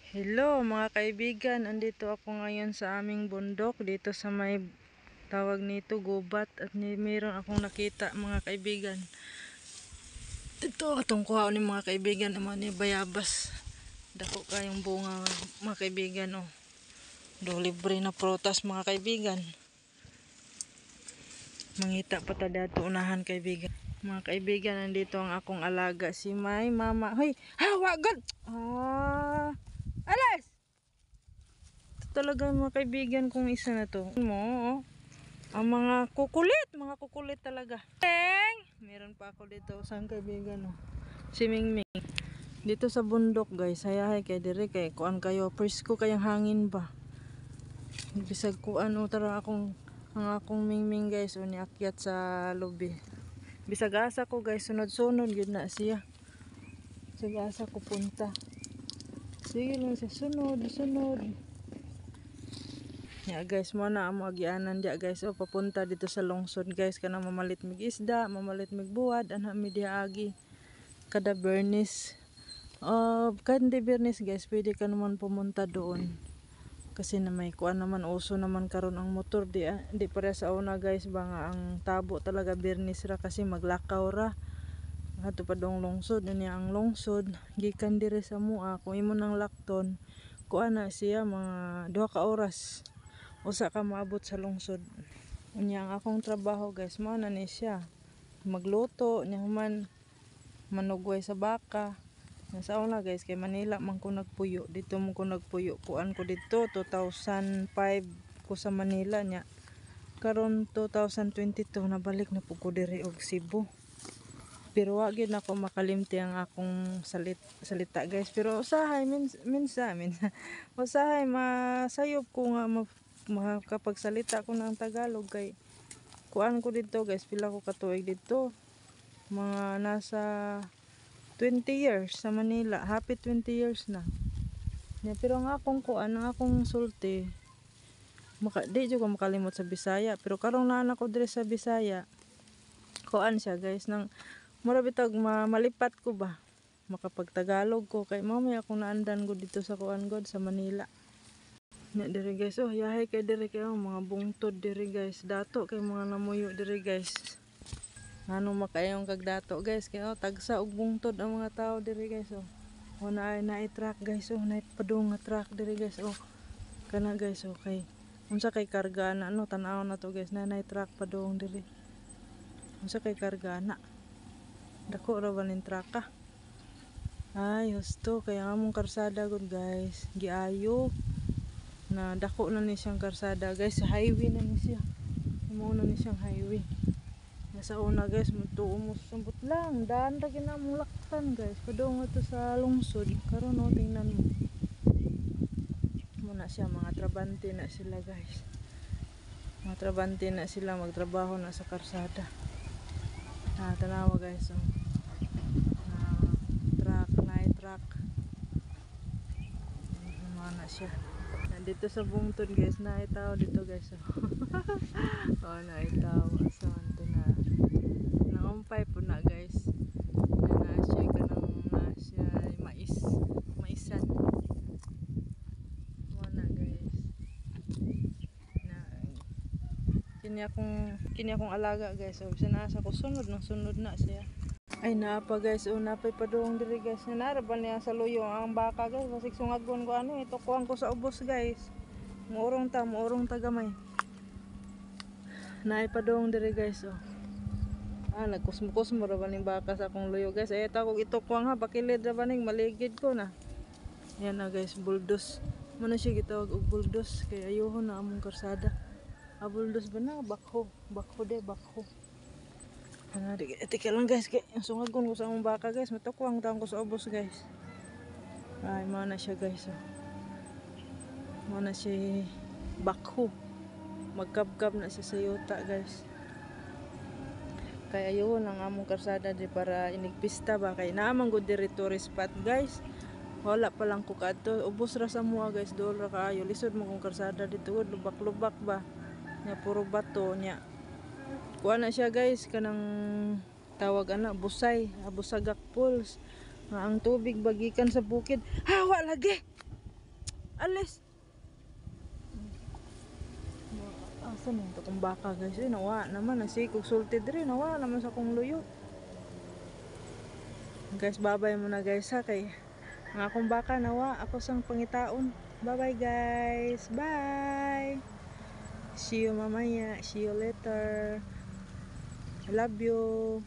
Hello, mga kaibigan, andito ako ngayon sa aming bundok dito sa may tawag nito gubat at meron akong nakita, mga kaibigan. Ito atong kuha ni, mga kaibigan, naman ni bayabas. Dako kayong bunga, mga kaibigan, oh. Do libre na prutas, mga kaibigan. Mangita pa ta dato unahan, kaibigan. Mga kaibigan, nandito ang akong alaga, si my mama. Hoy, hawa gud. Ah. Alas! Ito talaga, mga kaibigan, kung isa na to. Mo, oh. Ang mga kukulit talaga. Teng! Meron pa ako dito sa kaibigan, oh. Si Mingming. Dito sa bundok, guys, hayahay kay dire kay kuan kayo, presko kayang hangin ba. Bisag kuan, oh, tara akong ang akong Mingming, guys, oh, niakyat sa lubi. Bisag asa ko, guys, sunod-sunod gyud na siya. Bisag asa ko punta. Sige lang siya, sunod, sunod. Ya guys, mo na amo agianan diya, guys, oh, papunta dito sa lungsod, guys, kana mamalit mig isda, mamalit mig buwad, ana mi diha agi kada Bernis. Oh, kahit hindi Bernis, guys, pwede ka naman pumunta doon. Kasi na may kuan naman, uso naman karon ang motor di ah, di pareha sa una, guys, ba nga ang tabo talaga Bernis ra kasi maglakaw ra. Ato pa dong lungsod, niya ang lungsod gikan dire sa mua kung imo nang lakton, kuan na siya mga 2 ka oras usa ka maabot sa lungsod. Unya ang akong trabaho, guys, mao na ni siya. Magluto, nya human manugway sa baka. Nasa una, guys, kay Manila man ko nagpuyo. Dito mo ko nagpuyo. Kuan ko dito 2005 ko sa Manila nya. Karon 2022 nabalik na pud ko diri og Cebu. Pero wa gyud nako makalimti ang akong salita, guys. Pero usahay minsa minsa usahay masayop ko nga makapagsalita ko ng Tagalog kay kuan ko dito, guys, pila ko katuig dito, mga nasa 20 years sa Manila, happy 20 years na. Ya, pero ang akong kuan, ang akong sulti, maka, di jud ko makalimot sa Bisaya, pero karong naa na ko diri sa Bisaya, kuan siya, guys, nang mura bitag malipat ko ba makapagtagalog ko kay mao may akong naandan ko dito sa kuan god sa Manila. Na diri, guys, oh, yahay kay diri kay, oh, mga bungtod diri, guys, dato kay mga namuyo diri, guys. Ngano makayong kag dato, guys, kay oh, tagsa og bungtod ang mga tao diri, guys, oh. Oh, naay naay truck, guys, oh, naay padung nga truck diri, guys, oh. Kana, guys, oh, kay unsa kay karga na ano, tan-aw na to, guys, na naay truck padung diri. Unsa kay karga na? Dako ra ba ning truck ka? Ay, husto kay ang among karsada gud, guys, giayo. Na dako na ni siyang karsada, guys, highway na ni siya. Mao na ni siyang highway. Nasa una, guys, mutuo mo sambot lang. Daan ra gina among laktan, guys. Padung to sa lungsod. Karon, oh, tingnan mo. Muna siya, mga trabante na sila, guys. Mga trabante na sila, magtrabaho na sa karsada. Ah, tanawa, guys, oh. Ah, truck, na truck. Mga na siya. Nandito sa bungtod, guys, na tao dito, guys. Oh, oh, na tao. Asa man to na. Naumpay po na, guys. Na na siya kanang na siya mais. Maisan. Wala, guys. Na kini akong alaga, guys. So bisan asa ko, sunod nang sunod na siya. Ay, naa pa, guys, oh, napay padung diri, guys. Nara ba niya sa luyo ang baka, guys? Basig sungagon ko ano, itukuan ko sa ubos, guys. Muurong ta gamay. Naay padung diri, guys, oh. Ah, nagkusmo-kusmo ra ba ning baka sa akong luyo, guys. Ay, ito akong itukwang ha, bakilid ra ba ning maligid ko na. Yan na, guys, buldos. Muna siya gitawag og buldos kay ayuhon na among karsada. Ah, buldos ba na? Bakho, bakho de, bakho. Ano, di, tika lang, guys, kay ang sungagon ko sa among baka, guys, matukwang taon ko sa ubos, guys. Ay, mao na siya, guys, oh. Mao na siya bakho. Magkabkab na siya sa yuta, guys. Kaya ayun ang among karsada di para inigpista ba kay naa man gud diri tourist spot, guys. Wala pa lang ko kadto. Ubos ra sa mua, guys, dool ra kaayo. Lisod mo kung karsada dito gud, lubak-lubak ba. Nya puro bato nya. Kuha na siya, guys, kanang tawag ana busay, ah, Busagak Falls. Nga ang tubig bagikan sa bukid. Hawa lagi. Alis. Asa man to kong baka, guys? Eh, nawa naman. Nasi kog sulti diri. Nawa naman sa akong luyo. Guys, babay muna, guys, ha, kay ang akong baka nawa ako sang pangitaon. Bye bye, guys. Bye. See you mamaya. See you later. I love you.